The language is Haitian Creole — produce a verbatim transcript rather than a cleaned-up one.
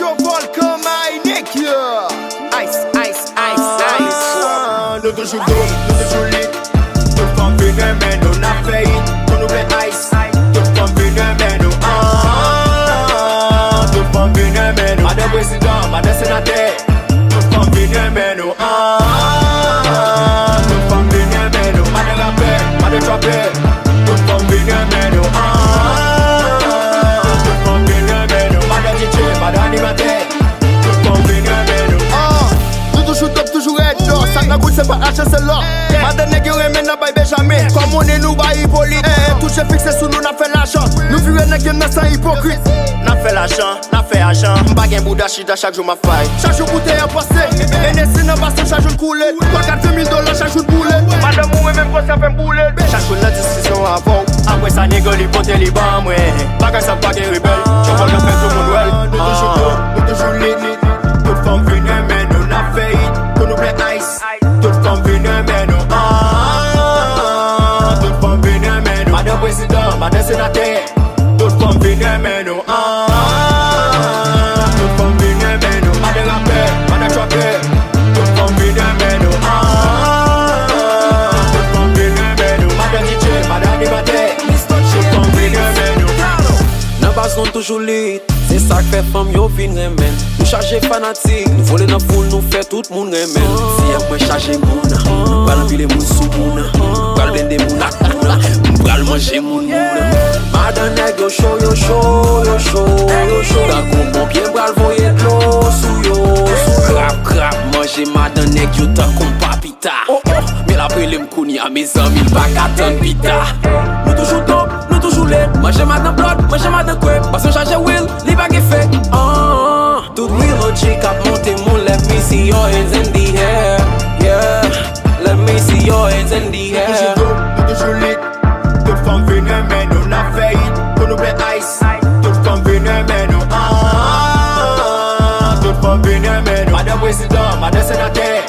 Yo, Volkan, my nigga. Ice, ice, ice, ice. Nou toujou dope, nou toujou lit. Tout fanm vin renmen nou, n ap fè hit. Pou nou fè ice. Tout fanm vin renmen nou. Ah, tout fanm vin renmen nou. Madan prezidan, madan senatè. Tout fanm vin renmen nou. Ah, tout fanm vin renmen nou. Madan rapè, madan trapè. Tout fanm vin renmen nou. Ah, tout fanm vin renmen nou. Madan D J, madan animatè. Tout fanm vin renmen nou. Ah, nou toujou top, toujou rèd, dò. Sa k nan goud, se pa achte, se lò. Madan nèg yo renmen nan bay Benjamin. Kòm on est, nou bay Hippolyte. Eh, touche fikse sou nou, n ap fè lajan. Nou vire nan game nan san ipokrit. N ap fè lajan, n ap fè ajan. M pa gen bouda chita, chak jou m ap fay. Chak jou boutèy an panse. Hennessy nan bason, chak jou l koule. Twa kat ven mil dola, chak jou l boule. Madanm ou renmen m konsa fè m boule. Chak jou l nan diskisyon avè w. Apre sa, nèg li pote li ban mwen. Bagay sa pa gen rebèl. Chofè nan fè tout moun wè l. Nou toujou dope, nou toujou lit. Tout fanm vin renmen nou, n ap fè hit. Pou nou fè ice. Tout fanm vin renmen nou. Ah, tout fanm vin renmen nou. Madan prezidan, madan senatè. Tout fanm vin renmen nou. Ah, tout fanm vin renmen nou. Madan rapè, madan trapè. Tout fanm vin renmen nou. Ah, tout fanm vin renmen nou. Madan D J, madan animatè. Tout fanm vin renmen nou. Nan baz nou toujou lit. Se sa k fè fanm yo vin renmen n. Nou chaje fanatik, nou vole nan foul, nou fè tout moun renmen n. Si èm mwen chaje moun, nou pral anpile moun sou moun. Nou pral blende moun ak moun. Nou pral manje moun moun. Madan nèg yo cho, yo cho, yo cho, yo cho. Tankou ponpye pral voye dlo sou yo, sou yo. Krap, krap, manje madan nèg yo tankou papita. Oh, oh, men l ap rele m kounye a, mezanmi, l pa ka tann pita. Nou toujou dope, nou toujou lit. Manje madan blòd, manje madan kwè. Bason chaje wil, li pa gen fek. Ah, tout real O G k ap monte moun, let me see your hands in the air. Yeah, let me see your hands in the air. Nou toujou dope, nou toujou lit. Tout fanm vin renmen nou, n ap fè hit. Pou nou fè ice. Tout fanm vin renmen nou. Ah, tout fanm vin renmen nou. Madan prezidan, madan senatè.